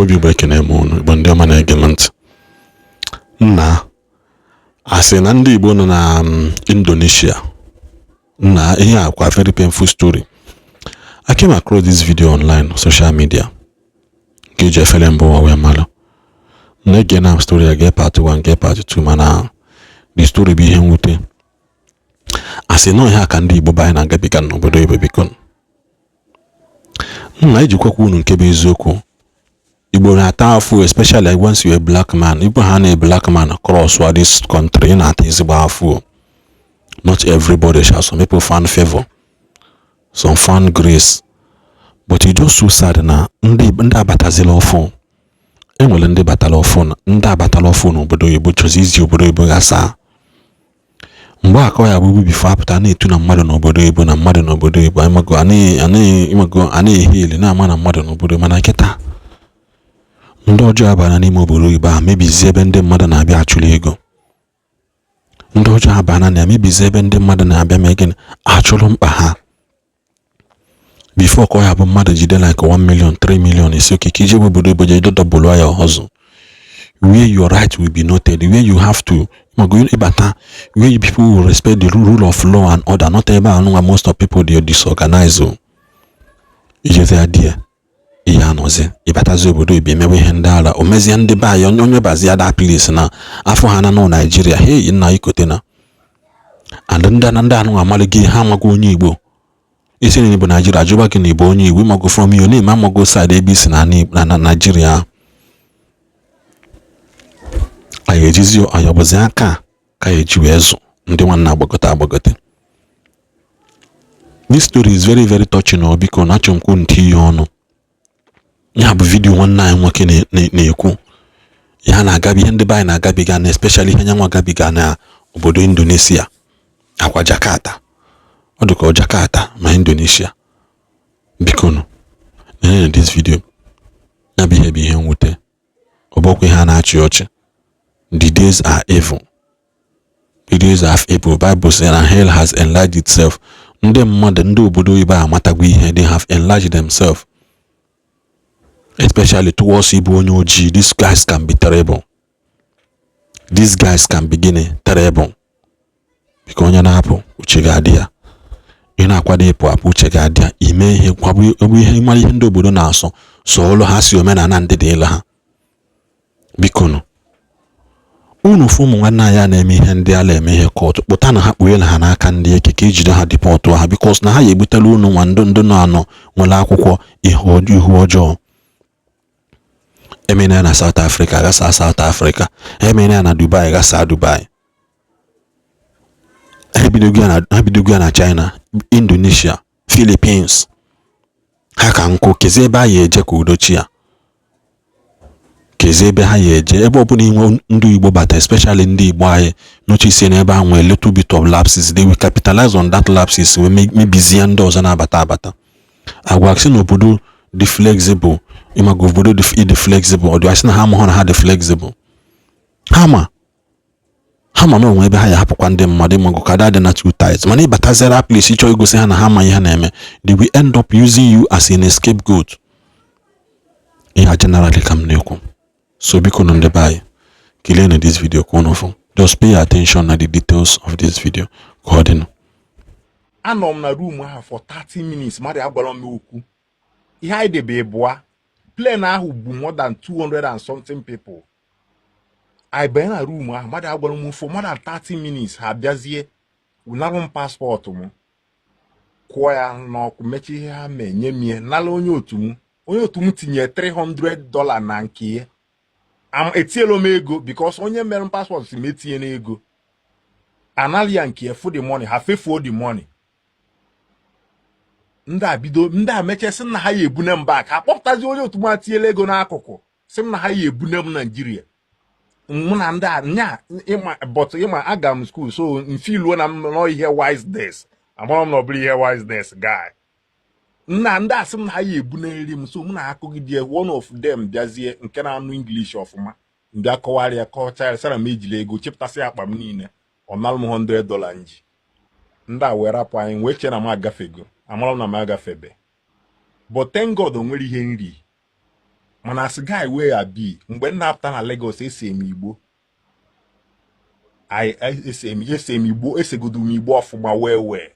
Igbo bụ Igbo, ekene m unu. Igbo ndị ọma na-ege m ntị, nna, asị na ndị Igbo nọ na Indonesia na ihe a kwa very painful story. I came across this video online, social media, nke eji efere mbụ ụwa wee malụ na-ege na story ya, gee part 1, gee part 2, mana the story bụ ihe mwute. Asị nọ ihe a ka ndị Igbo be anyị na-agabiga n'obodo oyibo. Biko nna, ejikwakwa unu nke bụ eziokwu, Igbo na-ata afụ, especially once you a black man. Igbo ha na black man cross this country, ị na-ata ezigbo afụ. Not everybody shall, some people find favor, some find grace, but it just so sad na ndị abatazila ọfụ. Enwere ndị batara ọfụ, ndị abatala ọfụ n'obodo oyibo chọzi izi obodo oyibo ghasaa. Mgbe akọ ya bụbu before apụta na-etu na mmadụ n'obodo oyibo, na mmadụ n'obodo oyibo, ịmago a na-ehi eli na-ama na mmadụ n'obodo. Mana kịta ndị ọjọọ abana n'ime obodo oyibo a mebizie ebe ndị mmadụ na-abịa achụrụ ego. Ndị ọjọọ abana na-emebizi ebe ndị mmadụ na-abịa mee gịnị? Achụrụ mkpa ha. Before ka ọ ya bụ mmadụ jide like 1 million, 3 million, isi okike ije obodo oyibo jee double ya ọzọ, where your right will be noted, where you have to mago ịbata, where people will respect the rule of law and order, not ebe a nwa most of people dey disorganize o. Ijezi ya die ihe anọzi ịbatazi obodo oyibo emewe ihe ndị ala o mezie ndị be anyị onye bazi ya that place na afọ ha na nọ Naijiria. Hey, nna, ikote na and ndị na ndị anụ amalịghị ha amaghị onye Igbo isi na Igbo Naijiria ajụba gị na Igbo onye Igbo. Ịmago from your name, amago side ebe isi na na Naijiria. Anyị ejizi anyị ọbụzi aka ka anyị eji wee zụ ndị nwanne agbakọta agbakọta. This story is very very touching o. Biko na achọ m kwụ ntị ihe ọnụ ya bụ video nwanne anyị nwoke na-ekwu ya na-agabi ihe ndị be anyị na-agabiga, na especially ihe nyanwa gabiga na obodo Indonesia, akwa Jakarta. Ọ dịka Jakarta ma Indonesia. Biko nụ, nenene this video. Ya bụ ihe bụ ihe mwute, ọ bụkwa ihe a na-achị ọchị. The days are evil, the days are evil. Bible say na hell has enlarged itself. Ndị mmadụ, ndị obodo oyibo amatagwo ihe. They have enlarged themselves, especially towards ịbụ onye ojii. These guys can be terrible, these guys can be gịnị? Terrible. Biko, onye na-apụ, uche ga-adị ya. Ị na-akwado ịpụ apụ, uche ga-adị ya. Ime ihe kwabụ ihe mara ihe ndị obodo na-asọ so ụlọ ha si omenala ndị dị ịla ha. Biko nụ, unu fụ ụmụ nwanne anyị a na-eme ihe ndị ala eme ihe kọtụ, kpụta na ha, kpughere ha n'aka ndị eke ka ejide ha, deport ha, because na ha ya egbutela unu nwa ndị ndị nọ anọ nwere akwụkwọ ihu ọjọọ. Emena ya na South Africa, gasa South Africa. Emena ya na Dubai, gasa Dubai. Ha ebidogo ya na China, Indonesia, Philippines. Ha ka nkụ kezi ebe a ya eje ka udochi ya, kezi ebe ha ya eje. Ebe ọbụla inwe ndị Igbo bata, especially ndị Igbo anyị notice n'ebe ahụ nwere little bit of lapses, they will capitalize on that lapses wee mebizie ndị ọzọ na-abata abata. Agwa sị na obodo dị flexible, ịmaga obodo dị flexible, ọ dị asị na ha amụghọ na ha dị flexible. Ha ma na onwe ebe ha ya hapụkwa ndị mmadụ, ịmago ka dị na too tight. Mana ịbataziara place ịchọ igosi ha na ha ma ihe ha na-eme, they will end up using you as an scapegoat. Ihe a generally ka m na-ekwu. So biko nụ, ndị be anyị, kilie na this video ka unu fụ. Just pay attention na the details of this video. Ka ọ dịnụ. Anọ m na room ahụ for 30 minutes, mmadụ agwara m okwu. Ihe anyị debe bụa plane ahụ bụ more than 200 and something people. Anyị banye na room ahụ, mmadụ agwara m for more than 30 minutes. Ha bịazie narụ m passport m, kwụọ ya n'ọkụ, mechie ihe ha mee, nye m ihe nala. Onye otu m tinye $300 na nke ya. Etinyela m ego because onye mere m passport si m etinye n'ego. Anali ya nke ya, fu the money, ha fefuo the money. Ndị a bido, ndị a mechie, sị m na ha ya ebune m back. Ha kpọpụtazi onye otu m atinyela ego n'akụkụ, sị m na ha ya ebune m Naijiria. Mụ na ndị a nya ịma, but ịma aga m school, so mfiluo na m nọ ihe wiseness. Amara m na ọ bụrụ ihe wiseness guy nna. Ndị a sị m na ha ya ebuneri m, so mụ na akụgide. One of them bịazie nke na-anụ English ọfụma, mbịa kọwara ya, kọchaa ya, sara m ejiri ego chepụtasị akpa m niile. Ọ nalụ m $100 nji. Ndị a wee rapụ anyị, wee chee na m agafego. Amara m na m agafebe, but thank God o nwere ihe nri. Mana as guy wey I be, mgbe m na-apụta na Lagos, ese m igbo. Ese m igbo, esegodu m igbo ọfụma wee wee.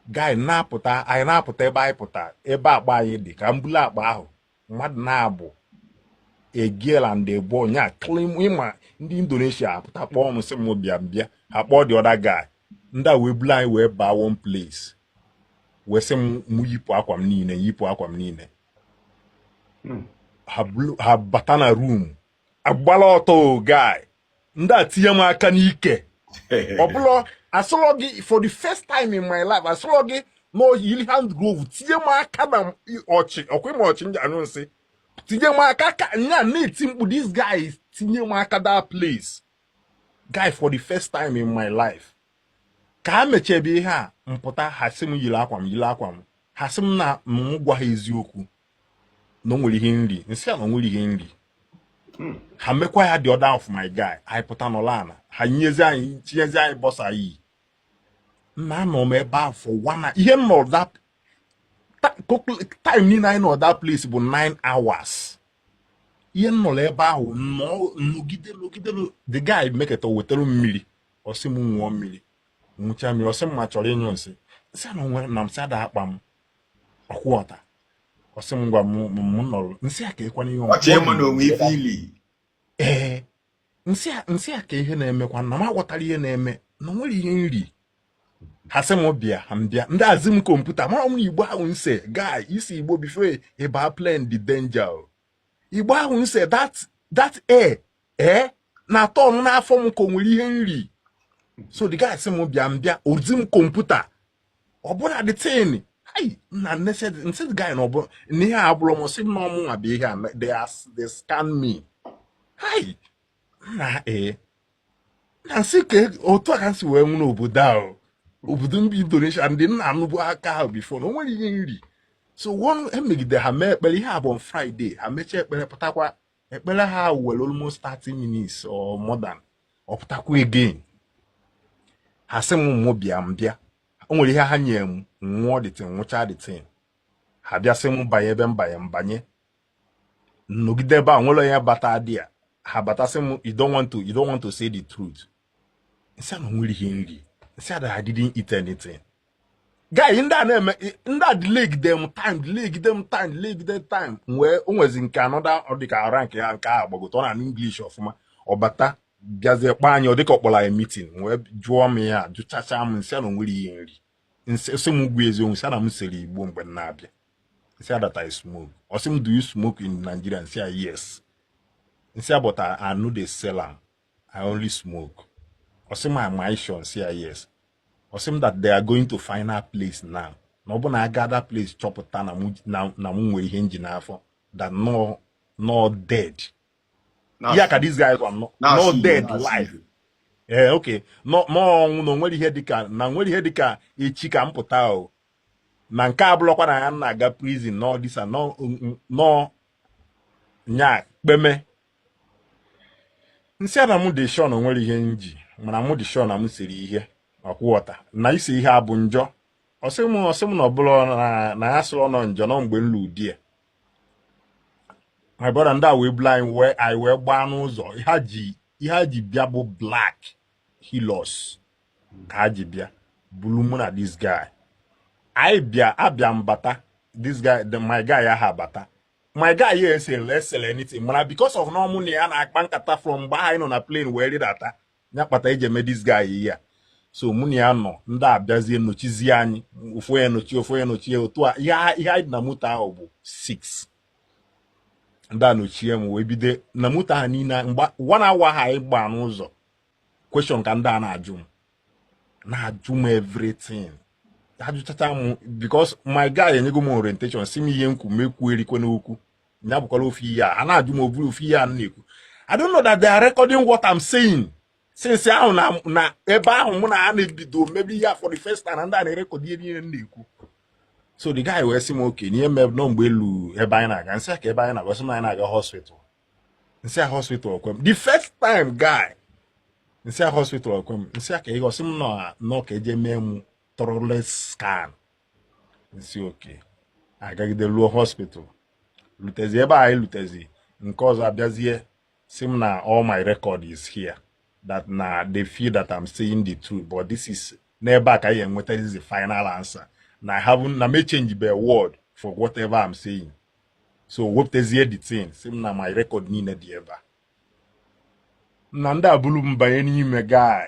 Guy, na-apụta, anyị na-apụta ebe anyị pụta, ebe akpa anyị dị, ka m bulu akpa ahụ, mmadụ na-abụ, a girl and a boy, nya clean. Ịma ndị Indonesia apụta kpọọ m, sị m bịa bịa. Ha kpọọ the other guy, ndị a wee bulu anyị wee baa one place, wee sị m mụ yipụ akwa m niile, yipụ akwa m niile. Ha bata na room, agbala ọtọ o. Guy, ndị a tinye m aka n'ike. Ọbụla asụrọ gị, for the first time in my life, asụrọ gị na yiri hand glove, tinye m aka na ọchị ọkwa ịma ọchị nji anyụ nsị, tinye m aka ka nya na-eti mkpu. This guy tinye m aka that place. Guy, for the first time in my life, ka ha mechebe ihe a, mpụta, ha sị m yiri akwa m, yiri akwa m. Ha sị m na m gwa ha eziokwu na o nwere ihe nri. Nsị a na o nwere ihe nri. Ha mekwa ya the other of my guy. Anyị pụta n'ụlọ ana, ha nyezi anyị, tinyezi anyị bọsa yi. Nna, anọ m ebe ahụ for one hour. Ihe m nọ that time niile anyị nọ that place bụ 9 hours. Ihe m nọrọ ebe ahụ nọ, nọgide nọgide. The guy meketa wetara m mmiri, ọ sị m ṅụọ mmiri. Ṅụcha mmiri, ọ sị m ma chọrọ ịnyụ nsị. Nsị na onwe na nsị ada akpa m ọkwụ ọta. Ọ sị m ngwa, m nọrọ. Nsị a ka ekwana ihe. Ọchị ịma na onwe ife ili. Ee, nsị a ka ihe na-emekwa na m aghọtara ihe na-eme, na o nwere ihe nri. Ha sị m bịa, ha m bịa, ndị azị m kọmputa mara m na igbo ahụ nse. Guy, isi igbo before ịba plane, the danger o. Igbo ahụ nse, that air na-atọ ọnụ n'afọ m ka o nwere ihe nri. So the guy sị m bịa, m bịa, ozi m kọmputa ọ bụla the thing. Ai, nna, nsị the guy na ọ bụ na ihe a abụrụ m. Sị m na ọmụnwa bụ ihe a. They scan me. Hai, nna, ee, na nsị ka otu a ka m si wee nwụ n'obodo ahụ, obodo mba Indonesia, ndị nna anụbu aka ahụ before na o nwere ihe nri. So one emegide ha mee ekpere. Ihe a bụ on Friday. Ha mechaa ekpere, pụtakwa. Ekpere ha were almost 30 minutes or more than. Ọ pụtakwa again, ha sị m mụ bịa, m bịa. O nwere ihe ha nye m, nwụọ the thing, nwụcha the thing. Ha bịa sị m banye ebe m banye, m banye, nọgide ebe a, nwere onye bata dị ya. Ha batasị m, You don't want to say the truth?" Nsị a na o nwere ihe nri. Nsị a that I didn't eat anything. Guy, ndị a na-eme, ndị a delay them time, delay them time, delay them time. Wee o nwezi nke another, ọ dịka ara nke ya nke ahụ gbagote, ọ na English ọfụma. Ọ bata, bịazie kpọọ anyị, ọ dịka ọ kpọrọ anyị meeting, wee jụọ m ya, jụchacha m. Nsị a na o nwere ihe nri. Nsị m gwa eziokwu. Nsị a na m sere igbo mgbe m na-abịa. Nsị a that I smoke. Ọ sị m, "Do you smoke in Nigeria?" Nsị a, "Yes." Nsị a, "But I no dey sell am, I only smoke." Ọ sị m, "Am I sure?" Nsị a, "Yes." Ọ sị m that they are going to final place now, na ọ bụ na aga that place chọpụta na mụ nwere ihe nji n'afọ, that no no dead ya ka these guys were no dead life. Ee, okay, no no ọnwụ, na onwere ihe dịka na nwere ihe dịka echi ka m pụta o. Na nke a bụrụkwa na ya na-aga prison nọ disa nọ nya kpeme. Nsị a na mụ dị sure na onwere ihe nji, mana mụ dị sure na m siri ihe ọkwụghọta na ise ihe a bụ njọ. Ọsị m na ọbụla na ya sịrị nọ njọ nọ mgbe m lụ di ya. My brother, ndị a wee bulu anyị, wee anyị wee gbaa n'ụzọ. Ihe ha ji bịa bụ black Hilux ka ha ji bịa bulu mụ na this guy. Anyị bịa, abịa m bata, this guy, my guy aha bata. My guy ya esere esere anything, mana because of na ọmụ na ya na-akpa nkata from mgbe anyị nọ na plane wee rịdata, ya kpata eji eme this guy ihe a. So mụ na ya nọ, ndị abịazie nọchizie anyị, ofu onye nọchie, ofu onye nọchie, otu a. Ihe anyị dị na moto ahụ bụ 6. Ndị a nọchie m, wee bido na moto ahụ niile. Mgbe one hour ha anyị gbaa n'ụzọ, question ka ndị a na-ajụ m, na-ajụ m everything. Ajụchacha m, because my guy enyego m orientation, si m ihe nkwu mekwu erikwe n'okwu ya bụkwara ofu ihe a ha na-ajụ m, oburu ofu ihe a m na-ekwu. I don't know that they are recording what I'm saying. Since ahụ na ebe ahụ mụ na ha na-ebido mebe ihe a for the first time, na ndị a na-erecord ihe niile m na-ekwu. So the guy wee sị m oke n'ihe mere nọ mgbe elu ebe anyị na-aga. Nsị a ka ebe anyị na-aga, sị m na anyị na-aga hospital. Nsị a hospital okwe m the first time. Guy, nsị a hospital okwe m. Nsị a ka ihe ọsị m nọ nọ ka eje mee m toilet scan. Nsị oke agagide luo hospital. Lutezi ebe anyị lutezi, nke ọzọ abịazie sị m na all my record is here, that na they feel that I'm saying the truth, but this is n'ebe a ka anyị enweta the final answer, na I haven't, na me change the word for whatever I'm saying. So wepụtazie the thing, sị m na my record niile dị ebe a, na ndị a buru m banye n'ime. Guy,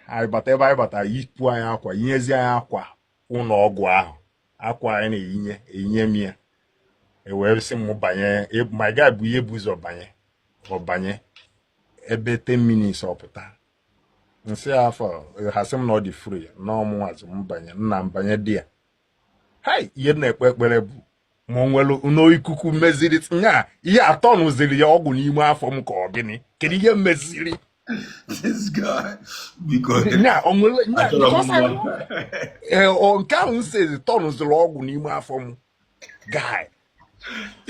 anyị bata ebe anyị bata, yipụ anyị akwa, yinyezi anyị akwa ụlọ ọgwụ ahụ, akwa anyị na-eyinye eyinye m ya. Ewee sị m banye. My guy bụ ihe bụ ụzọ banye. Ọ banye ebe 10 minutes, ọ pụta. Nsị afọ ha sị m na ọ dị free, na ọmụnwazi m banye. Nna m banye dị ya. Hai, ihe m na-ekpe ekpere bụ ma o nwere n'ikuku meziri nya ihe atọ nụziri ya ọgwụ n'ime afọ m, ka ọ gịnị, kedu ihe meziri? This guy. Because nya o nwere nya achọrọ m because I nwa. Ee, ọ nke ahụ m sịrị tọnụziri ọgwụ n'ime afọ m, guy.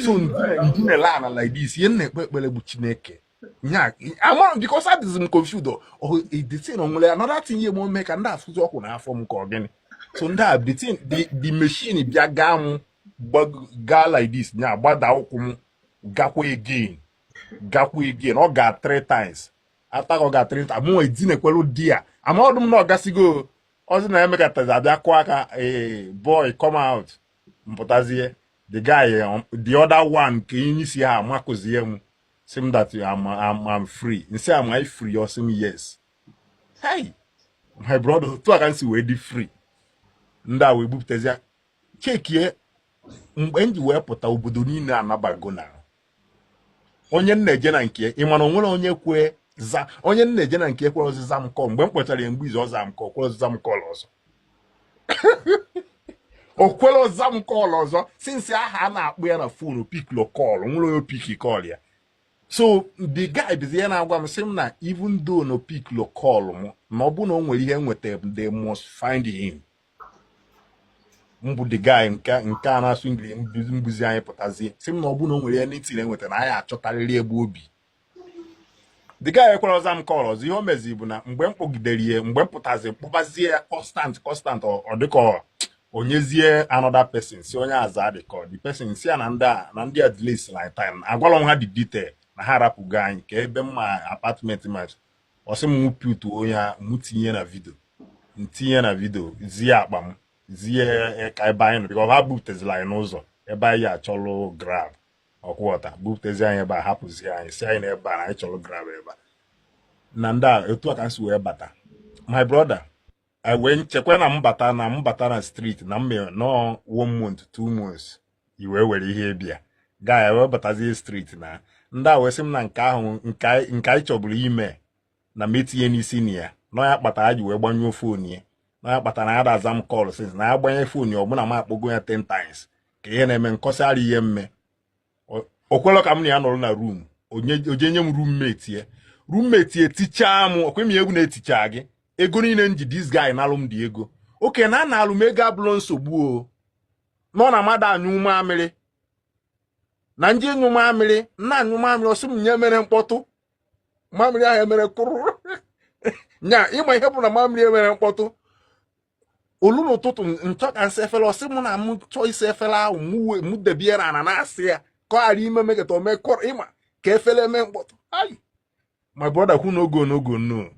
So ndinele ana like this, ihe m na-ekpe ekpere bụ Chineke nya amara m, because adịzi m confused. O the thing, o nwere another thing ihe m mee ka ndị afụzi ọgwụ n'afọ m, ka ọ gịnị? So ndị a, the thing, the machine bịa gaa m gaa like this, nya gbada ụkwụ m, gakwa again, gakwa again. Ọ ga three times. After ọ ga three times, mụ edinekwelu di ya amaọdụ m na ọ gasigo ọzọ na emekatazi abịa kụọ aka, "Ee, boy, come out." Mpụtazie, the guy, the other one nke onye isi ha amakụzie m, sị m that I'm free. Nsị, "Am I free?" Ọ sị m, "Yes." Hey, my brother, otu a ka m si wee dị free. Ndị a wee bupụtazie chekie. Mgbe m ji wee pụta, obodo niile anabago na onye m na-eje na nke. Ị mana onwere onye kwe za onye m na-eje na nke kwere ọzịza m call. Mgbe m kpọchara ya mgbe izu ọza m call, kwere ọzịza m call ọzọ, o kwere ọza m call ọzọ. Since aha a na-akpụ ya na phone, picklo call, nwere onye pick call ya. So the guy bizi ya na-agwa m, sị m na even though no picklo call m, na ọ bụ na o nwere ihe nweta, they must find him. Mbụ the guy nke a na-asụ English mbuzi anyị pụtazie, sị m na ọ bụ na o nwere ihe anything enweta, na anyị achọtarịrị ebe obi. The guy ekwere ọza m call ọzọ. Ihe o mezi bụ na mgbe m kpọgidere ya, mgbe m pụtazi, kpọbazie ya constant, constant, ọ dịka onyezie another person, si onye aza dị ka the person si ya na ndị a delays like time. Agwala m ha the detail na ha arapụgo anyị ka ebe mma apartment ma. Ọ sị m put onye a, mụ tinye na video, ntinye na video, zie akpa m, zie ka ebe anyị nọ, because ha buputezila anyị n'ụzọ ebe anyị achọlụ Grab ọkwụghọta, buputezi anyị ebe a, hapụzi anyị, si anyị n'ebe a na anyị chọrọ Grab ebe a na ndị a. Etu a ka m si wee bata, my brother. I wee nchekwa na m bata na street na m nọọ one month, 2 months, i wee were ihe bịa gaa wee batazie street na ndị a wee sị m na nke ahụ nke anyị chọburu ime na m etinye n'isi na ya na ya kpatara ha ji wee gbanyụọ phone ya, na ya kpatara na ya da aza m call since na ya gbanye phone ya, ọbụna m akpọgo ya 10 times ka ihe na-eme nkọsara ihe mme. O kwelọ ka m na ya nọrọ na room. Oje nye m roommate ya. Roommate ya etichaa m okwe m egwu na-eticha gị ego niile m ji. This guy nalụ m dị ego oke na analụ m ego abụrụ nsogbu o nọ na mmadụ anyụ mamịrị na nje nyụ mamịrị nna anyụ mamịrị. Ọsị m nye mere mkpọtụ, mamịrị ahụ emere kụrụ nya. Ịma ihe bụ na mamịrị emere mkpọtụ olu n'ụtụtụ nchọ ka nsị efere. Ọsị mụ na m chọọ isi efere ahụ, mụ debie na ana na-asị ya ka ọ ghara ime meketa ome kọrọ ịma ka efere eme mkpọtụ. Ai, my brother, who no go no go no.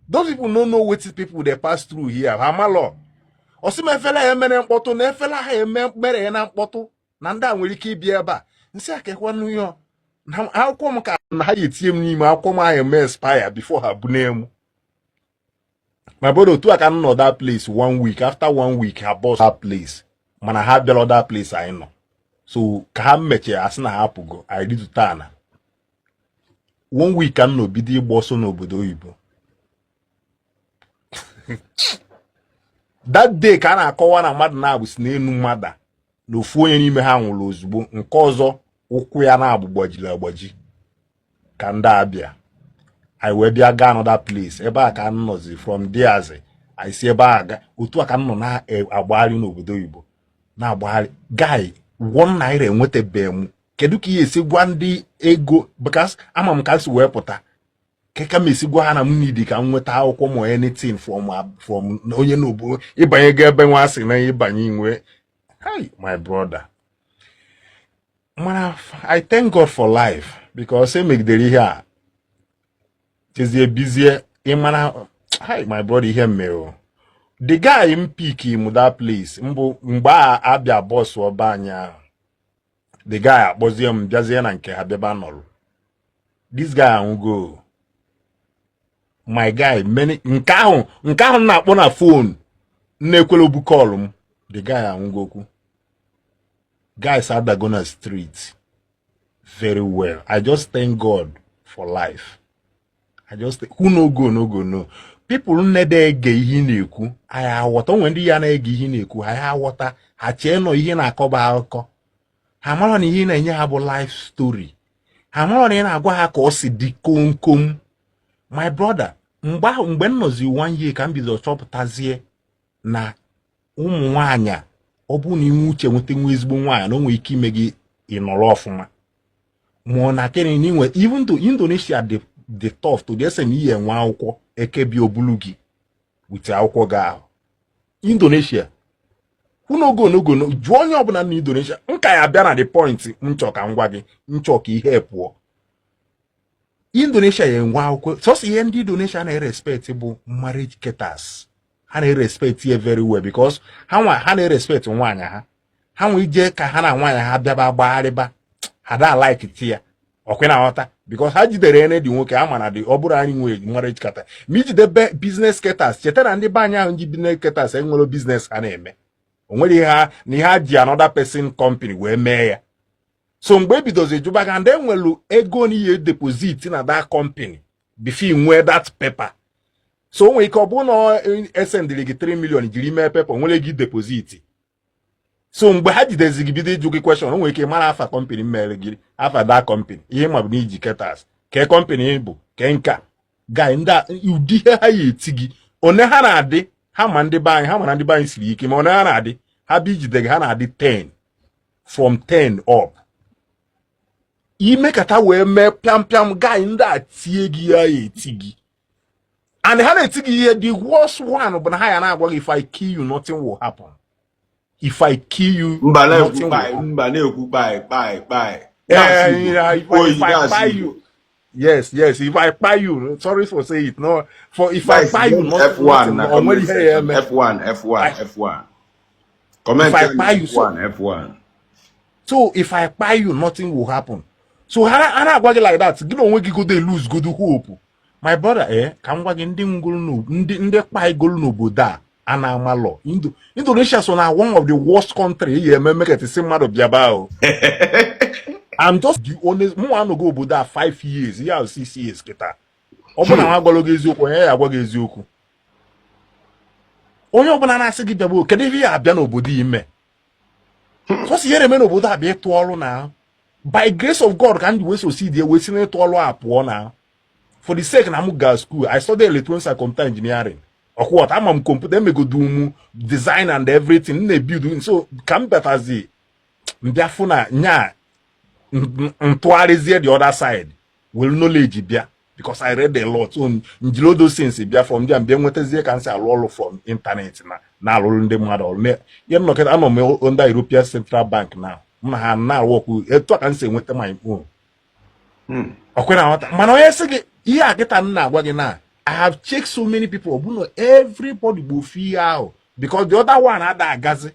Those people no know wetin people dey pass through here. Ha malọ. Ọsị m efere ya emere mkpọtụ na efere ahụ eme mere ya na mkpọtụ na ndị a nwere ike ịbịa ebe a nsị a kekwanụ ihe na akwụkwọ m ka na ha ya etinye m n'ime akwụkwọ m ahụ eme expire before ha bunye m. My brother, otu a ka m nọ that place one week. After one week, ha bust that place, mana ha bịara that place anyị nọ. So ka ha mechie, asị na ha apụgo, anyị ritụta ana. One week ka m nọ bido ịgba ọsọ n'obodo oyibo. That day ka a na-akọwa na mmadụ na-abụ si n'elu mmadụ na ofu onye n'ime ha nwụrụ ozugbo, nke ọzọ ụkwụ ya na-abụ gbajiri agbaji. Ka ndị abịa, anyị wee bịa gaa another place. Ebe a ka m nọzi. From there anyị si ebe a ga. Otu a ka m nọ na-agbagharị n'obodo oyibo, na-agbagharị. Guy, ₦1 enwetabeghị m. Kedu ka ihe esi gwa ndị ego? Because ama m ka m si wee pụta ka m esi gwa ha na m need ka m nweta akwụkwọ ma anything from onye n'obodo ịbanye ga ebe nwa sị na ịbanye inwe. Hi, my brother. Mana I thank God for life, because emegidere ihe a, chezie bizie. Ịmara, hi, my brother, ihe mere o. The guy m pick m that place mbụ mgbe a abịa bọs ọba anyị ahụ, the guy akpọzie m, bịazie na nke ha, bịaba nọrọ. This guy anwụgo, my guy. Many nke ahụ m na-akpọ na phone na-ekwere obu call m, the guy anwụgokwu. Guys adago na street very well. I just thank God for life. I just who no go no go no people nnede ege ihe ị na-ekwu, anyị aghọta. Onwe ndị ya na-ege ihe ị na-ekwu, anyị aghọta. Ha chee nọ ihe na-akọba akụkọ. Ha mara na ihe ị na-enye ha bụ life story. Ha mara na ị na-agwa ha ka ọ si dị komkom. My brother, mgbe ahụ, mgbe m nọzi one year, ka m bido chọpụtazie na ụmụ nwaanyị, ọ bụrụ na inwe uche nweta nwa ezigbo nwaanyị, na o nwere ike ime gị ịnọrọ ọfụma. Ma ọ na kene na inwe, even though Indonesia dị tough to the extent na iyi enwe akwụkwọ ekebi obulu gị with akwụkwọ gị ahụ. Indonesia, kwunogo n'ogo jụọ onye ọbụla na Indonesia. Nka ya bịa na the point m chọ ka m gwa gị, nchọ ka ihe pụọ. Indonesia ya enwe akwụkwọ. Sọsọ ihe ndị Indonesia na-erespect bụ marriage KITAS. Ha na-erespect ya very well, because ha nwa ha na-erespect nwaanyị ha. Ha nwe ije ka ha na nwaanyị ha bịaba gbagharịba, ha da like ti ya ọkwe na nghọta, because ha jidere ene dị nwoke ha ma na dị. Ọ bụrụ anyị nwe marriage KITAS, ma ijide business KITAS, cheta na ndị be anyị ahụ ji business KITAS enwere business ha na-eme. O nwere ihe ha na ihe ha ji another person company wee mee ya. So mgbe ebidozi jụba ga ndị enwelu ego n'ihe deposit na that company before nwee that paper. So o nwere ike ọ bụrụ na esendịrị gị 3 million jiri mee paper, nwere gị deposit. So mgbe ha jidezi gị, bido ịjụ gị question, o nwere ike mara afa company mere gị, afa that company. Ihe ma bụ na iji KITAS ke company bụ ke nka guy. Ndị ụdị ihe ha ya eti gị, one ha na-adị, ha ma ndị be anyị, ha ma na ndị be anyị siri ike. Ma one ha na-adị, ha bụ ijide gị, ha na-adị 10, from 10 up. Imekata wee mee pịam pịam, guy, ndị a tie gị ya, ya eti gị. And ha na-eti gị ihe, the worst one bụ na ha ya na-agwa gị, "If I kill you, nothing will happen. If I kill you, Mba na-ekwu nothing will kpai happen." Mba na-ekwu kpai kpai kpai. Yeah, if I kpai you, yes, if I kpai you, sorry for saying it, no, for if I kpai you, nothing, F1 nothing, na o nwere comment ihe ya section. eme. F1, F1, F1 comment. If I kpai you, so F1, F1. So if I kpai you, nothing will happen. So ha na-agwa gị like that, gị na onwe gị godo lose godo hope. My brother, ka m gwa gị, ndị ngolu ndị kpaigolu n'obodo a a na-amalọ. Indonesia so na one of the worst country ya eme meketisi mmadụ bịaba o. I'm just the honest. Mụ anọgo obodo a 5 years ya, 6 years kịta. Ọ bụrụ na m agwala gị eziokwu, onye ya agwa gị eziokwu? Onye ọbụla na-asị gị bịaba, kedu ihe ya abịa n'obodo ime? Sọsọ ihe na-eme n'obodo a bụ ịtụ ọrụ. Na by grace of God ka m ji wee so si wee si n'ịtụ ọrụ a pụọ, na for the sake na m ga school. I study electronics and computer engineering. Ọkwụọta ama m kọmputa, emegodu m design and everything m na-ebuild. So ka m batazi mbịa fụ na nya ntụgharịzie the other side, were knowledge bịa, because I read a lot. So njiri those things bịa from there, mbịa nwetazie ka m si alụ ọrụ from internet na na-alụrụ ndị mmadụ ọrụ. Ihe nnọkịta anọ m under European Central Bank now, m na ha na-arụ ọkụ. Etu a ka m si enweta my own. Ọkwe na nghọta. Mana onye sị gị ihe a kịta m na-agwa gị na I have checked so many people, ọ bụ na everybody bụ ofu ihe ahụ, because the other one ada agazi.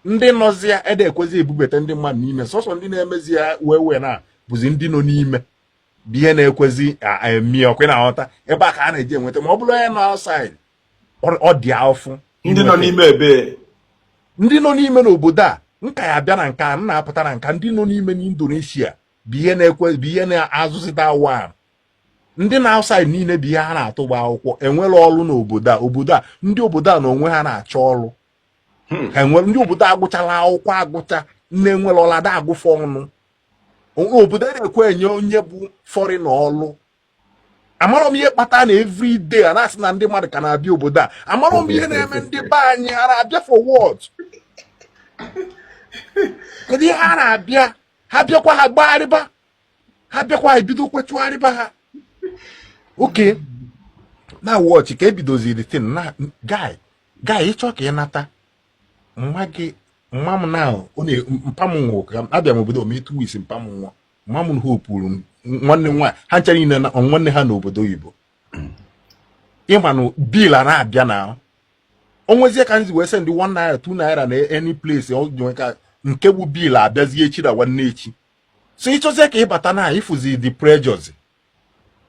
Ndị nọzi ya ede ekwezi ebubata ndị mmadụ n'ime. Sọsọ ndị na-emezi ya wee wee na bụzi ndị nọ n'ime bụ ihe na-ekwezi emi. Ọkwe na nghọta, ebe a ka a na-eji enweta. Ma ọ bụrụ onye nọ outside, ọ dị afụ. Ndị nọ n'ime ebe? Ndị nọ n'ime n'obodo a nka ya bịa na nka m na-apụta na nka. Ndị nọ n'ime n'Indonesia bụ ihe na-ekwe, bụ ihe na-azụzita one. Ndị na outside niile bụ ihe ha na-atụgba akwụkwọ, enwere ọrụ n'obodo a. Obodo a, ndị obodo a na onwe ha na-achọ ọrụ. Ha enwere ndị obodo agụchala akwụkwọ agụcha, nne enwere ọla ada agụfọ ọnụ. Obodo a na-ekwe enye onye bụ foreign ọlụ. Amarọ m ihe kpatara na everyday a na-asị na ndị mmadụ ka na-abịa obodo a. Amarọ m ihe na-eme ndị be anyị. Ha na-abịa for what? Kedu ihe ha na-abịa? Ha bịakwa, ha gbagharịba. Ha bịakwa, ha ebido kwetụgharịba ha. Oke na watch ka ebidoziri thing na guy, guy, ịchọ ka ị nata mma gị. Mma m na ọ na mpa m nwụrụ ka abịa m obodo m 2 weeks, mpa m nwụọ. Mma m hopuru m nwanne m nwaanyị, ha ncha niile na nwanne ha n'obodo oyibo. Ịma na bill a na-abịa na o nwezie ka nzi wee send 1 naira, 2 naira na any place ọ dị ka nke bụ bill abịazie echi na nwanne echi. So ịchọzie ka ịbata na ịfụzi the pressures,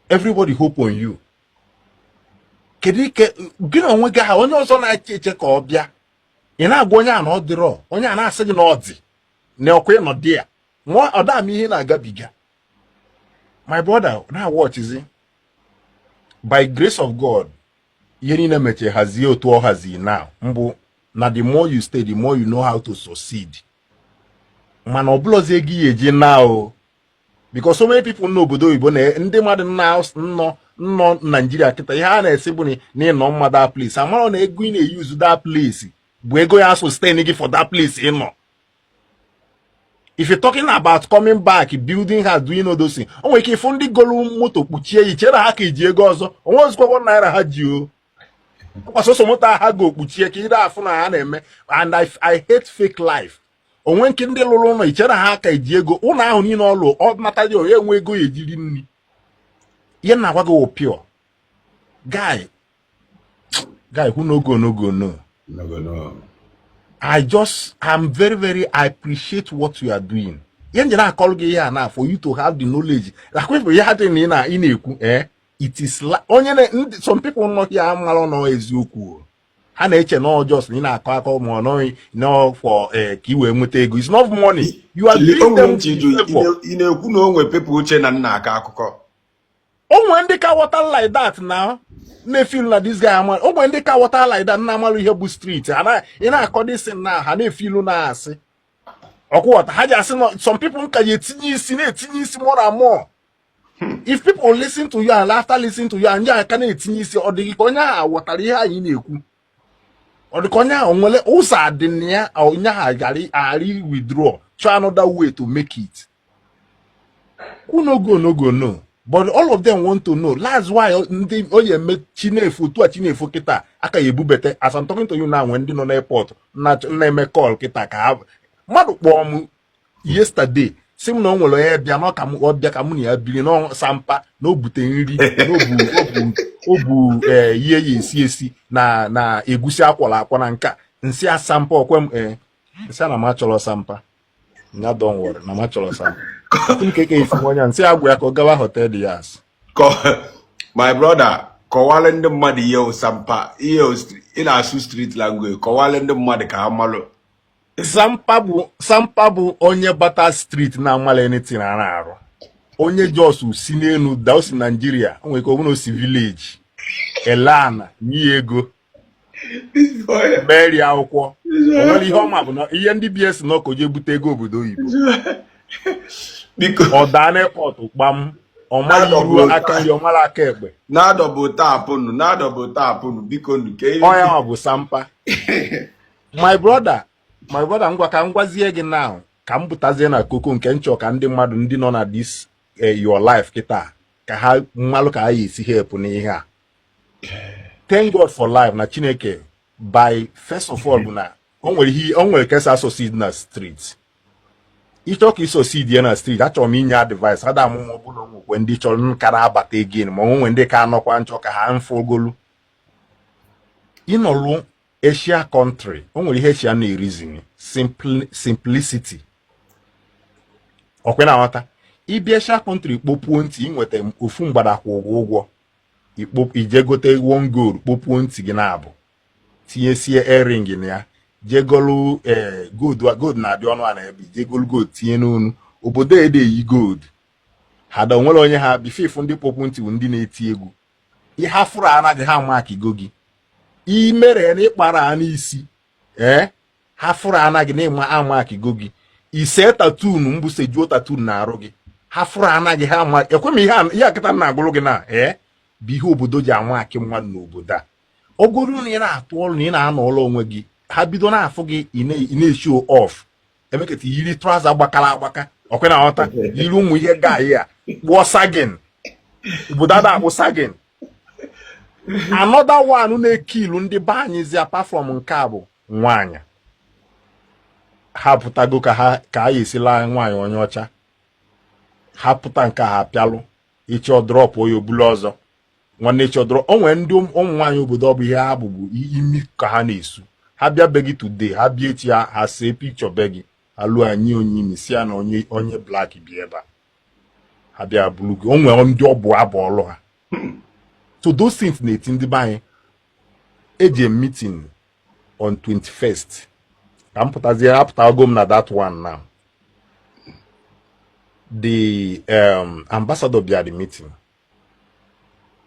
everybody hope on you. Kedu ike gị na onwe gị ha onye ọzọ na-eche eche ka ọ bịa? Ị na-agwa onye a na ọ dịrọ, onye a na-asị gị na ọ dị na ọkwa ịnọ dị ya nwa ọ dam ihe na-agabiga. My brother, na watchizi, by grace of God, ihe niile mechie hazie otu ọ hazie now mbụ na the more you stay, the more you know how to succeed. Mana ọ bụlọzi ego ihe eji na o, because so many people n'obodo oyibo na ndị mmadụ nọ nọ Naijiria kịta, ihe a na-esi bụ na ịnọ mma that place, amara na ego ị na-eyuzu that place bụ ego ya sustain gị for that place ị nọ. If you're talking about coming back, building house, doing all those things, o nwere ike ịfụ ndị golu moto kpuchie ya, ichere ha ka iji ego ọzọ onwe ozikwa naira ha ji o ọkwa sọsọ moto ahụ ha go kpuchie ka ị afụ na ha na-eme. And I hate fake life. Onwe nke ndị lụrụ ụlọ, ichere ha ka eji ego ụlọ ahụ niile ọ lụ, ọ nata dị onye enwe ego ya ejiri nri. Ihe na-agwa gị wụ pure guy, guy who no go no go no. No go no. I'm very very, I appreciate what you are doing. Ihe nje na-akọrọ gị ihe a na for you to have the knowledge. Akwa ihe adịghị na ị na-ekwu it is onye na some people nọ here amara nọ eziokwu o. Ha na-eche na ọ just na ị na-akọ akọ ma ọ nọghị nọ for ka ị wee nweta ego. It's not money. You are doing them favor. Ị na-ekwu na o nwe people uche na nna akọ akụkọ? O nwere ndị ka ghọta like that na na-efeel na this guy ama. O nwere ndị ka ghọta like that na amalụ ihe bụ street ha na ị na-akọ this na ha na-efilu na-asị ọkwụghọta ha ji asị na some people nka ji etinye isi na-etinye isi more and more. If people listen to you and after listen to you and ya aka na-etinye isi, ọ dịghị ka onye ahụ ghọtara ihe anyị na-ekwu. Ọ dị ka onye ahụ nwere ụzọ adị na ya, onye ahụ gara ghara withdraw, try another way to make it. Who no go no go no, but all of them want to know. That's why ndị onye eme chinefu otu a chinefu kịta aka ya ebubete. As I'm talking to you now, nwee ndị nọ n'airport na-eme call kịta ka ha mmadụ kpọọ m yesterday, si m na o nwere onye bịa na ọ ka m ọ bịa ka mụ na ya biri na sampa na o bute nri na o bu ihe ya esi esi na egusi akwọrọ akwọ na nka nsị asampa okwe m nsị a na m achọrọ sampa ya. Don't worry, na m achọrọ sampa nke ka esi onye nsị agwa ya ka ọ gawa hotel yas. My brother, kọwalụ ndị mmadụ ihe ụsampa, ihe ị na-asụ street language, kọwalụ ndị mmadụ ka ha malụ. Sampa bụ onye bata street na-amala anything a na-arụ, onye jos si n'elu da, o si Naijiria, o nwere ike ọ bụrụ na o si village ele ana nye ya ego meri akwụkwọ, o nwere ihe ọma bụ na ihe ndị bs na ọkọ je bute ego obodo oyibo. Biko. Ọ daa n'airport kpam, ọ maghị iru aka nri, ọ mara aka ekpe. Na-adọbụ tapụnụ, na-adọbụ tapụnụ, biko nụ ka ihe. Ọ ya nwa bụ sampa. My brother, my brother, ngwa ka m gwazie gị now, ka m pụtazie na koko nke nchọ ka ndị mmadụ ndị nọ na this your life kịta ka ha mmalụ ka ha ya esi help n'ihe a. Thank God for life na Chineke. By first of all bụ na o nwere ihe, o nwere ka esi succeed na street. Ịchọ ka ị succeed ya na street, achọrọ m inye advice ada amụma. Ọ bụla nwekwe ndị chọrọ nkara abata again, ma o nwere ndị ka anọkwa nchọ ka ha mfụgolu ịnọlụ Asia country. O nwere ihe Asia na-erizini, simplicity. Ọkwe na nghọta ịbịa Asia country, kpopuo ntị, inweta ofu mgbada kwụ ụgwọ ụgwọ ije gote one gold, kpopuo ntị gị na-abụ, tinyesie earring na ya, jegolu ee gold. Gold na-adị ọnụ a na ebe, jegolu gold tinye n'onu. Obodo ede eyi gold ha da onwere onye ha bifefu. Ndị kpọpụ ntị bụ ndị na-eti egwu. Ihe afụrụ anaghị ha amakigo gị imere na ịkpara ha n'isi ee ha fụrụ anaghị na ịma amakigo gị ise tattoo mbụ sejuo tattoo na arụ gị. Ha fụrụ anaghị ha ama ekwe m ihe ihe akịta na-agụrụ gị na ee bụ ihe obodo ji ama akị mmadụ n'obodo a. Ogoro na ị na-atụ ọrụ na ị na-anọ ụlọ onwe gị, ha bido na-afụ gị, ị na-eshow off, emekata yiri trouser gbakara agbaka, ọkwe na nghọta, yiri ụmụ ihe gaị a kpụọ sagging. Obodo ada akpụ sagging. Another one na-ekilu ndị be anyịzi apart from nke a bụ nwaanyị. Ha pụtago ka ha ka a esila nwaanyị onye ọcha. Ha pụta nke ha pịalụ echi, ọ drop onye obula ọzọ. Nwanne, echi ọ drop o. Nwere ndị ụmụ nwaanyị obodo, ọ bụ ihe ha bụbu imi ka ha na-esu. Ha bịa be gị today, ha bịa echi, ha see picture be gị, ha lụọ anyị onye imi si ya na onye black bi ebe a. Ha bịa buru gị. O nwere ndị ọ bụ abụ ọlụ ha. So those things na-eti ndị be anyị. Eji meeting on 21st ka m pụtazie. Apụtago m na that one now. The ambassador bịa the meeting,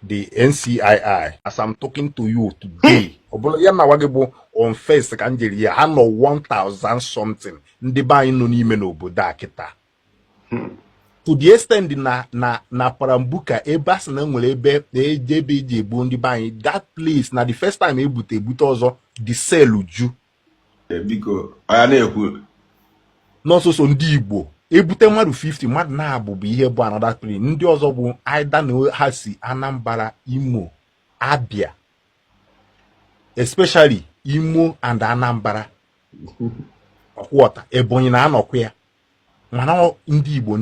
the NCII. As I'm talking to you today, ọ bụla ya na-agwa gị bụ on first ka m jere ya, ha nọ 1000 something ndị be anyị nọ n'ime n'obodo a kịta, to the extent na Parambuka, ebe a sị na enwere ebe na-eje, ebe eji egbu ndị be anyị, that place na the first time ebute ebute ọzọ, the cell ju. Biko, ọya na-ekwu. N'ọsọsọ ndị Igbo ebute mmadụ 50, mmadụ na-abụ bụ ihe bụ another place. Ndị ọzọ bụ either na ha si Anambra, Imo, Abia, especially Imo and Anambra, ọkwọta Ebonyi na-anọkwa ya. Mana ndị Igbo,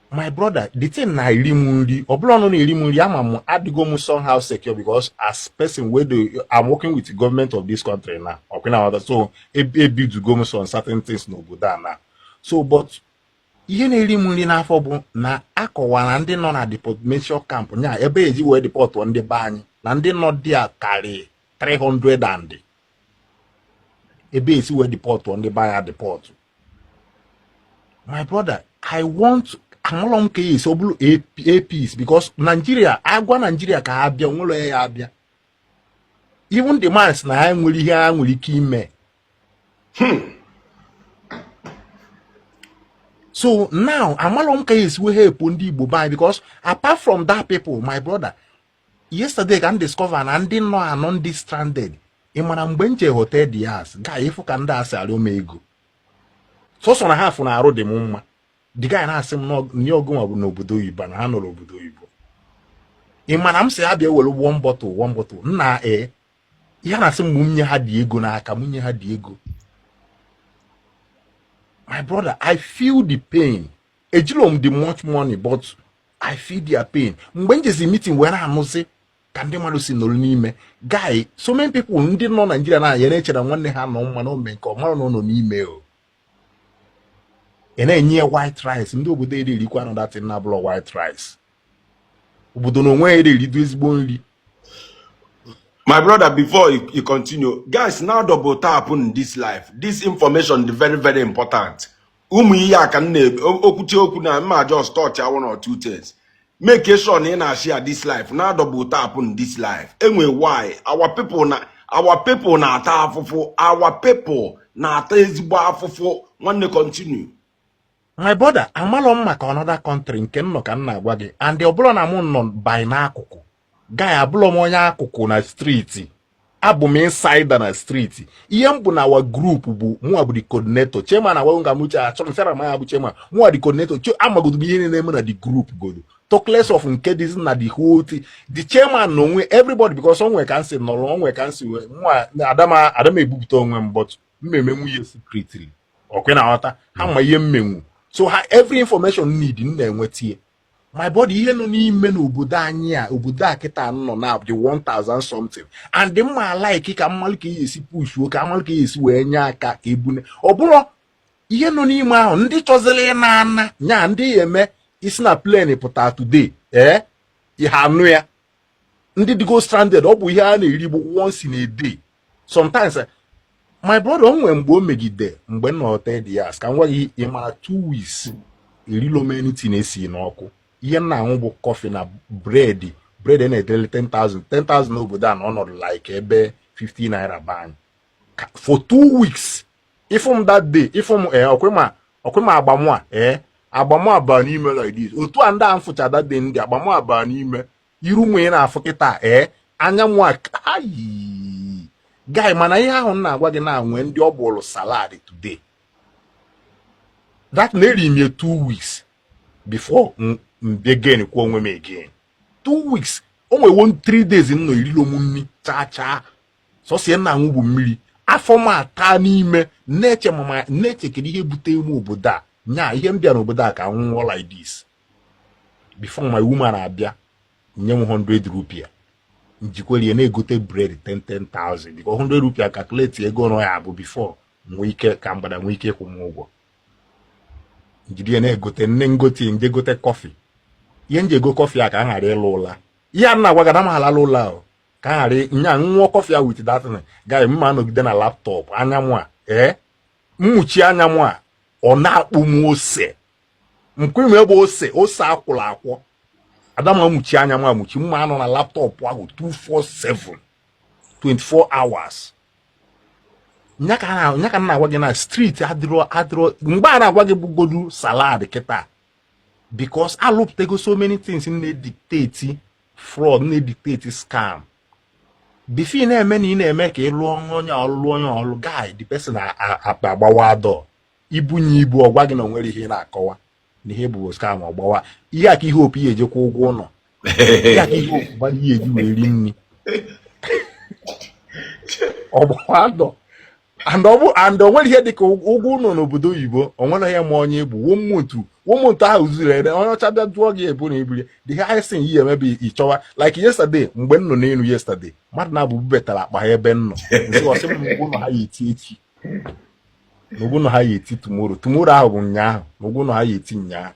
my brother, the thing na-eri m nri. Ọ bụla ọnụ na-eri m nri, ama m adịgo m somehow secure, because as person wey dey, I'm working with the government of this country now. Ọkwa na so ebidugo m some certain things n'obodo a now. So, but ihe na-eri m nri n'afọ bụ na akọwara ndị nọ na deportation camp nya, ebe eji wee deport ndị be anyị, na ndị nọ dị a karị 300 and ebe esi wee deport ndị be anyị deport. My brother, I want amalọ m ka esi ọ bụrụ APs, because Nigeria agwa Nigeria ka ha bịa nwere ya abịa. Even the man sị na ha nwere ihe ha nwere ike ime. So now amalọ m ka esi wee help ndị Igbo be anyị, because apart from that people, my brother, yesterday ka m discover na ndị nọ anọ, ndị stranded. Ị mara mgbe m je Hotel Diaz ga ịfụ ka ndị a si arịọ m ego, sọsọ na ha fụ na arụ dị m mma. The guy na-asị m nye ọgụnwa bụ n'obodo oyibo, na ha nọ n'obodo oyibo. Ị ma na m sị ha bịa were one bottle, one bottle nna. Ee, ihe na-asị m nye ha dị ego n'aka m, nye ha dị ego. My brother, I feel the pain. Ejiro m the much money, but I feel their pain. Mgbe m jezi meeting wee na-anụzi ka ndị mmadụ si nọrọ n'ime, guy, so many people ndị nọ Naijiria na ya na-eche na nwanne ha nọ mma na ome nke ọ mara na ọ nọ n'ime. O ị na-enye ya white rice. Ndị obodo eri erikwa another thing na-abụrọ white rice. Obodo na onwe ya eri erido ezigbo nri. My brother, before you continue, guys, now double tap on this life. This information is very, very important. Ụmụ ihe a ka m na-okwuchi okwu na mma, just touch one or two things. Make sure na ị na-share this life. Now double tap on this life. Enwe why our people na-ata afụfụ. Our people na-ata ezigbo afụfụ. Nwanne, continue. My brother, amalọ m maka another country. Nke m nọ ka m na-agwa gị, and ọ bụrụ na mụ nọ by n'akụkụ, guy, abụrọ m onye akụkụ na street, abụ m insider na street. Ihe m bụ na our group bụ mụnwa bụ the coordinator, chairman na agwago nga m uche achọrọ m sara m ya bụ chairman, mụnwa the coordinator. Amagodo m ihe na-eme na the group godo, talk less of nke dịzi na the whole thing, the chairman na onwe everybody, because onwe ka m si nọrọ, onwe ka m si mụnwa adama adama ebupụta onwe m, but mmemme nwunye secretly ọkwe na aghọta ha ma ihe mmenwu. So ha every information need m na-enweta ya. My body, ihe nọ n'ime n'obodo anyị a, obodo a kịta nọ na the 1000 something, and mma like ka mmalụ ka ihe esi pushuo, ka amalụ ka ihe esi wee nye aka ka ebune. Ọ bụrụ ihe nọ n'ime ahụ, ndị chọziri ịna ana nya, ndị ya eme isi na plane pụta today, ee, ihe anụ ya, ndị dịgo stranded, ọ bụ ihe a na-eri bụ once in a day sometimes. My brother, o nwere mgbe o megide mgbe m nọ Hotel Diaz, ka m gwa gị, ị mara 2 weeks erilo m anything esi n'ọkụ. Ihe m na-aṅụ bụ coffee na bread. Bread na-edele 10,000 10,000 n'obodo a na ọnọdụ like ebe 50 naira be anyị. For 2 weeks, ịfụ m that day, ịfụ m, ee, ọkwịma agbamụ a, ee, agbamụ a baa n'ime like this. Otu a ndị a m fụcha that day, ndị agbamụ a baa n'ime iru m ị na-afụ kịta, ee, anya mụ a ayi guy. Mana ihe ahụ m na-agwa gị na nwee ndị ọ bụrụ salad today, that na-eri m 2 weeks before m begin kwuo onwe m again. 2 weeks, o nwewo 3 days m nọ erilo m nri chaa chaa, sọsie m na-aṅụ bụ mmiri. Afọ m ata n'ime na-eche mama, na-eche kedu ihe bute ime obodo a. Nya ihe m bịa n'obodo a ka m nwụọ like this. Before my woman abịa nye m 100 rupia, njikwerie na-egote bread 10 10,000, because 100 rupia, calculate ego nọ ya bụ before nwee ike ka mgbada nwee ike ịkwụ m ụgwọ. Njiri ya na-egote nne ngote nje gote coffee. Ihe nji ego coffee a ka m ghara ịlụ ụla. Ihe a na-agwa gị na m alala ụla o, ka m ghara nya nwụọ coffee a with that thing. Guy, mma anọgide na laptop anya m a, ee, mmuchi anya m a, ọ na-akpụ m ose nkwe ebe ose ose akwụrụ akwọ. Adama mmuchi anya m amuchi, mma anọ na laptop ahụ 247 24 hours. Nya ka m na-agwa gị na street adịrọ adịrọ. Mgbe a na-agwa gị bụgodu salad kịta, because alụpụtago so many things na-edictate fraud, na-edictate scam. Before ị na-eme na ị na-eme ka ị lụọ onye ọlụlụ, onye ọlụ, guy, the person akpa agbawa dọ ibunye ibu, ọgwa gị na o nwere ihe ị na-akọwa na ihe bụ scam. Ọgbawa ihe a ka ihe opi ya ejekwa ụgwọ ụlọ, ihe a ka ihe opu gbara ihe eji wee ri nri. Ọgbawa dọ and ọ bụ and o nwere ihe dịka ụgwọ ụlọ n'obodo oyibo. O nwere ihe ma onye bụ one month, one month ahụ zuru ere. Onye ọcha bịa jụọ gị ebu na ibiri, the highest thing ihe emebi ịchọwa. Like yesterday, mgbe m nọ n'elu yesterday, mmadụ na-abụ bubetara akpa ha ebe m nọ nsị, ọsị m na ụgwọ ụlọ ha ya eti echi, na ụgwọ ụlọ ha ya eti tomorrow. Tomorrow ahụ bụ ụnyaahụ, na ụgwọ ụlọ ha ya eti ụnyaahụ.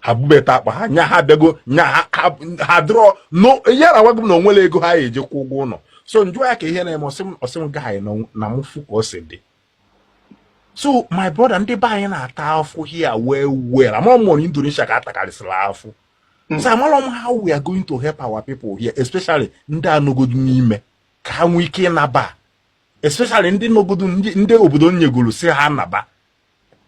Ha bubeta akpa ha nya, ha bịago nya ha ha dụrọ no. Ihe na-agwa gị m na onwere ego ha ya ejekwa ụgwọ ụlọ. So njụọ ya ka ihe na-eme, ọsị m guy, na mụ fụ ka ọ si dị. So my brother, ndị be anyị na-ata afụ here well well. Amara m na Indonesia ka atakarịsịrị afụ. So amara m how we are going to help our people here, especially ndị anọgodu n'ime, ka ha nwee ike ịnaba, especially ndị nọgodu, ndị obodo nyegoro si ha naba.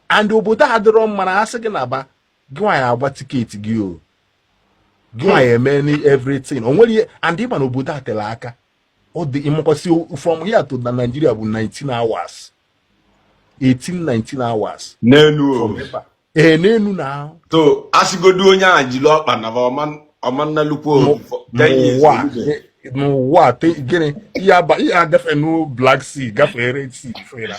And obodo a adịrọ mma na ha sị gị naba, gị nwaanyị agba ticket gị o, gị nwaanyị eme ni everything. O nwere ihe. And ịma na obodo a tere aka, ọ dị ịmakọsị from here to na Nigeria bụ 19 hours, 18 19 hours. N'elu o. From ebe a, ee, n'elu na. So asịgodu onye ahụ jiri ọkpa na ọma nnalukwu 10 years. N'ụwa. Olube. N'ụwa gịnị ihe aba ihe agafe nu Black Sea, gafee Red Sea fera.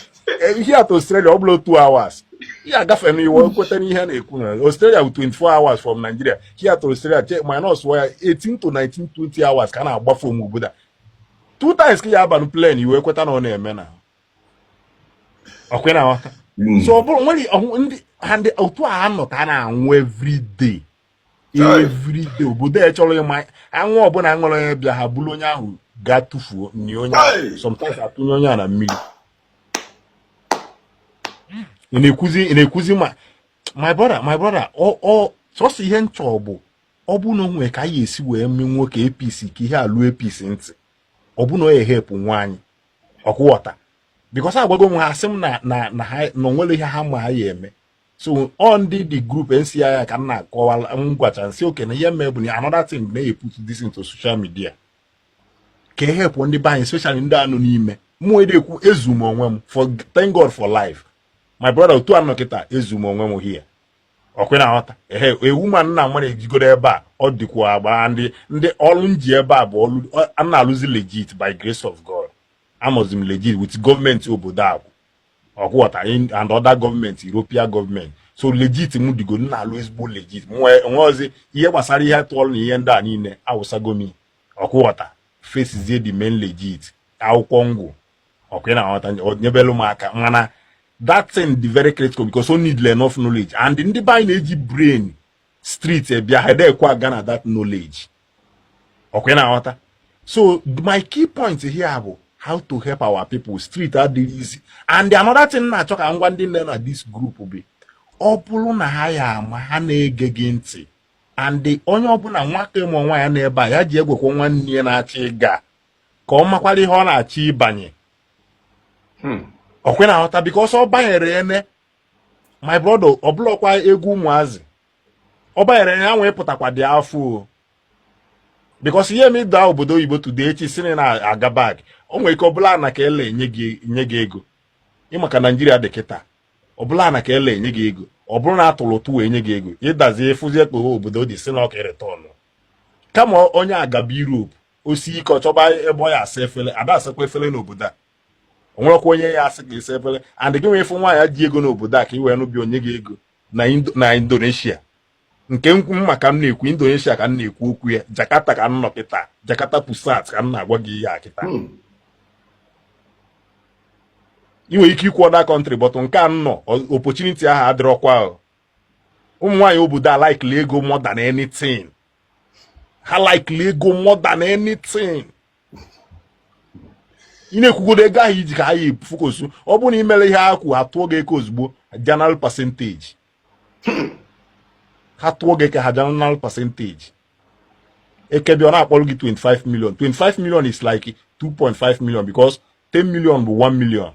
Ihe atọ Australia, ọ bụla 2 hours ihe agafe n'iwe kweta n'ihe na-ekwu na Australia bụ 24 hours from Nigeria. Here to Australia, check minus ya 18 to 19 20 hours ka a na-agbafe onwe obodo a two times ka ya abanụ plane iwe kweta na ọ na-eme na ọkwe na aghọta. So ọ bụrụ nwere ndị ha, ndị otu a ha nọ ka a na-anwụ every day. Chai. Every day obodo a chọrọ ịma anwụ ọbụla ṅụrụ onye bịa, ha bụrụ onye ahụ gaa tụfuo nye onye ahụ. Chai. Sometimes atụnye onye a na mmiri. Ị na-ekwuzi ma my brother, ọ sọsọ ihe nchọ bụ ọ bụ na o nwere ka anyị esi wee mee nwoke APC ka ihe alụ APC ntị, ọ bụ na ọ ehepụ nwa anyị ọkwụghọta, because agwago m ha, sị m na ha na onwere ihe ha ma ha ya eme. So ọ ndị the group NCI ka m na-akọwa, m gwacha nsị oke na ihe mee bụ na another thing na-eput this into social media ka e help ndị be anyị, especially ndị anọ n'ime mmụọ ekwu. Ezu m onwe m, for thank God for life, my brother. Otu anọ kịta, ezu m onwe m here, ọkwe na aghọta. Ehe, ewu ma nna nwere ejigoro ebe a, ọ dịkwa agba ndị ọrụ nji ebe a bụ ọrụ a na-alụzi legit. By grace of God, anọzi m legit with gọọmenti obodo a bụ ọkwụghọta and other gọọmenti, European gọọmenti. So legit m digo m na-alụ ezigbo legit. Nweozi ihe gbasara ihe tụọrụ na ihe ndị a niile awụsago m ọkwụghọta, fesizie the main legit akwụkwọ ngwụ ọkwa na aghọta, nyebelu m aka. Mana that thing dị very critical because o need enough knowledge, and ndị be anyị na-eji brain street bịa ha edekwa aga na that knowledge, ọkwa na aghọta. So my key point here bụ how to help our people. Street adịghị easy. And another thing na-achọ ka ngwa ndị nne na this group bụ ọ bụrụ na ha ya ama ha na-ege gị ntị, and onye ọbụla nwata ịmụ nwa ya n'ebe a ya ji egwekwa nwanne ya na-achọ ịga ka ọ makwara ihe ọ na-achọ ịbanye, ọkwe na aghọta, because ọ banyere ene, my brother, ọ bụlọkwa egwu ụmụazị ọ banyere ya nwee pụtakwa dị afọ o, because ihe eme ịda obodo oyibo today, echi si na aga back, o nwere ike ọbụla na ka ele enye gị nye gị ego. Ịmaka Naijiria dị kịta, ọbụla na ka ele enye gị ego, ọ bụrụ na atụrụ ụtụ wee nye gị ego, ịdazie fụzie ka obodo dị si na ọka return. Kama onye agaba Europe, o si ike ọ chọba ebe ọ ya asa efere, ada asakwa efere n'obodo a. O nwerekwa onye ya asị ka isi efere and gị nwee ịfụ nwaanyị ji ego n'obodo a ka ị wee nụbi onye gị ego na Indonesia nke m maka m na-ekwu Indonesia ka m na-ekwu okwu ya. Jakarta ka m nọ kịta, Jakarta Pusat ka m na-agwa gị ihe a kịta. Ị nwere ike ikwu other country, but nke a m nọ, opportunity ahụ adịrọkwa. Ụmụ nwaanyị obodo a like ego more than anything. Ha like ego more than anything. Ị na-ekwugodo ego ahụ iji ka ha yi focus. Ọ bụrụ na ị mere ihe ha kwu, ha tụọ gị ego ozugbo, general percentage. Ha tụọ gị ka ha general percentage ekebi, ọ na-akpọrọ gị 25 million. 25 million is like 2.5 million because 10 million bụ 1 million.